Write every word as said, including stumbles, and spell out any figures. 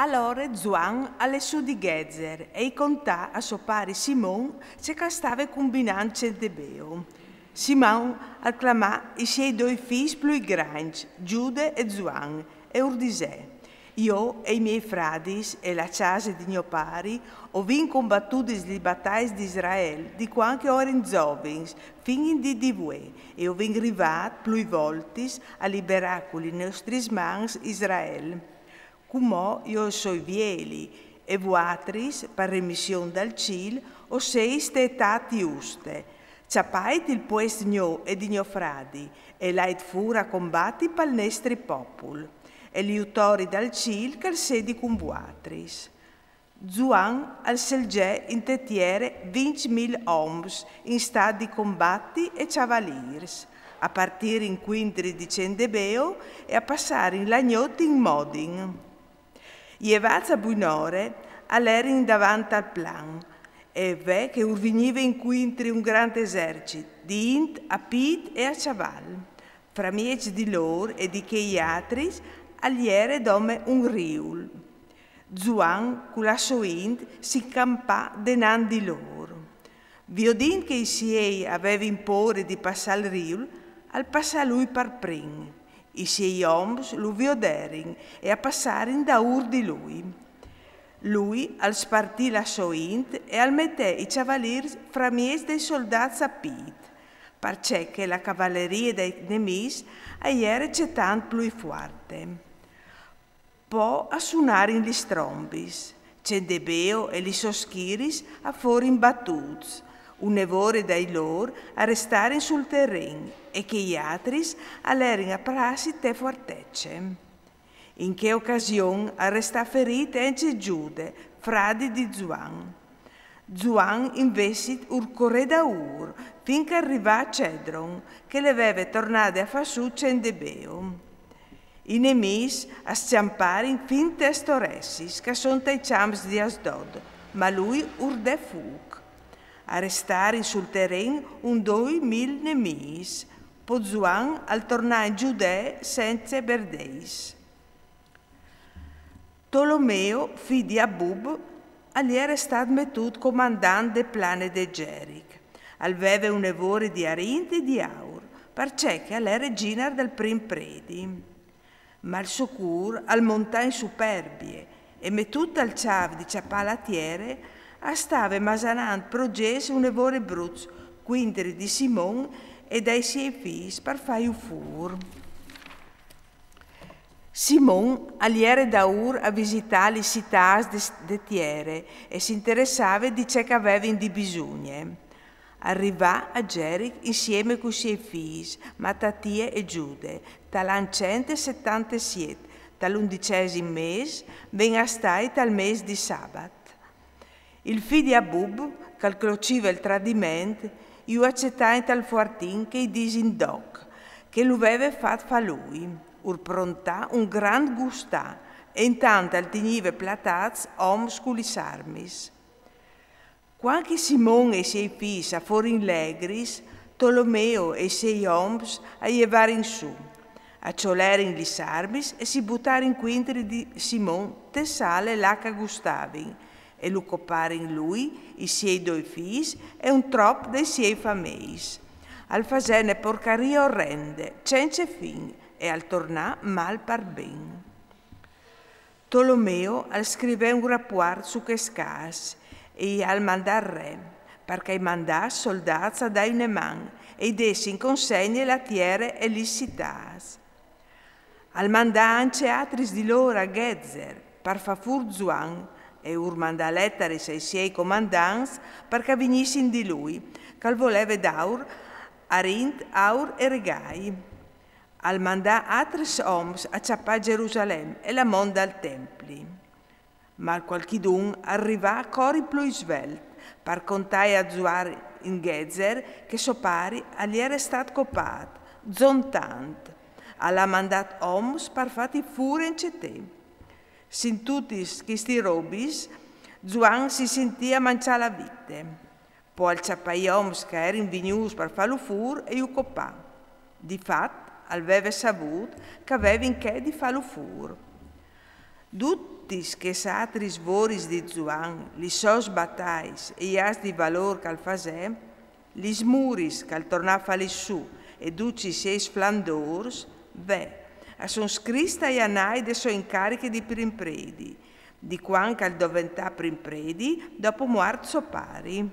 Alore Zuan al lè sù di Ghezzer e i contà a so pari Simon ce che al stave cumbinant Cendebeo. Simon al clamà i siei doi fis plui grancj, Giude e Zuan, e ur disè: Jo e i miei fradis e la cjase di gno pari o vin combatudis li batais di Israel di cuant che o erin zovins, fin in dì di vuê, e o vin rivât plui voltis a liberâ cu li nestris mans Israel. Cumò jo o soi vieli, e vuatris, par remission dal cîl, o seis te etât juste. Cjapait il puest gno e di gno fradi, e lait fûr a combati pal nestri popul, e l'jutori dal cîl che al sedi cun vuatris. Zuan al selzè inte tiere vincj mil oms in stât di combati e cjavalîrs, a partîr incuintri di Cendebeo e a passârin la gnot in Modin. Jevâts a buinore, a lerin davant al plan, e ve che ur vignive incuintri un grant esercit di int a pît e a cjaval. Framieç di lôr e di chei altris al jere dome un riul. Zuan cu la sô int si campà denant di lôr. Viodint che i siei a vevin pôre di passâ il riul, al passà lui par prin. I siei oms lu vioderin e a passarin daûr di lui. Lui al spartì la sô int e al metè i cjavalîrs framieç dai soldâts a pît, parcè che la cavalerie dai nemîs a jere cetant plui fuarte. Po a sunarin lis trombis. Cendebeo e lis sôs schiris a forin batûts. Une vore dai lôr a restarin sul teren e chei altris a lerin a parâsi te fuartece. In chê ocasion al restà ferît ancje Giude, fradi di Zuan. Zuan invezit ur corè daûr, fin che al rivà a Cedron, che le veve tornade a fâ sù Cendebeo. I nemîs a scjamparin fin tes toressis che a son tai cjamps di Asdod, ma lui ur dè fûc. A restarin sul teren un doi mil nemîs, po Zuan al tornà in Gjudee cence berdeis. Tolomeo, fi di Abub, al jere stât metût comandant de plane de Geric. Al veve une vore di arint e di aur, parcè che al jere zinar dal prin predi. Ma il so cûr al montà in superbie e metût tal cjâf di cjapâ la tiere, al stave masanant progets une vore bruts cuintri di Simon e dai siei fîs par fâju fûr. Simon al jere daûr a visitâ lis citâts de, de tiere e si interessave di ce che a vevin di bisugne. Al rivà a Geric insiemi cui siei fîs, Matatie e Giude, tal an cent e setantesiet, tal undicesim mês, ven a stâi tal mês di Sabat. Il fi di Abub, che al clocive il tradiment, ju acetà intal fuartin che i disin Doc, che lu veve fat fâ lui. Ur prontà un grant gustâ, e intant al tignive platâts oms cu lis armis. Cuant che Simon e i siei fîs a forin legris, Tolomeo e i siei oms a jevarin sù, a cjolerin lis armis e si butarin cuintri di Simon te sale là che a gustavin, e lu coparin lui, i siei doi fîs e un trop dai siei fameis. Al fasè une porcarie orende, cence fin, e al tornà mâl par ben. Tolomeo al scrivè un rapuart su chest câs e i al mandà al re, par che i mandàs soldâts a dâi une man e i dès in consegne la tiere e lis citâts. Al mandà ancje altris di lôr a Ghezzer, par fâ fûr Zuan, e ur mandà letaris ai siei comandants par che a vignissin di lui, che al voleve dâur arint, aur e regâi. Al mandà altris oms a cjapâ Gjerusalem e la mont dal templi. Ma cualchidun al rivà cori plui svelt, par contâi a Zuan in Ghezzer che so pari al jere stât copât, zontant. Al à mandât oms par fâti fûr ancje te. Sintutis chestis robis, Zuan si sintì a mancjâ la vite. Po al cjapà i oms che a jerin vignûts par fâlu fûr e ju copà. Di fat, al veve savût che a vevin chê di fâlu fûr. Dutis chês atris voris di Zuan, lis sôs batais e i ats di valôr che al fasè, lis muris che al tornà a fâlis sù e ducj i siei sflandôrs, ve, a son scrits tai anais de sô incariche di prin predi, di cuant che al doventà prin predi dopo muart so pari.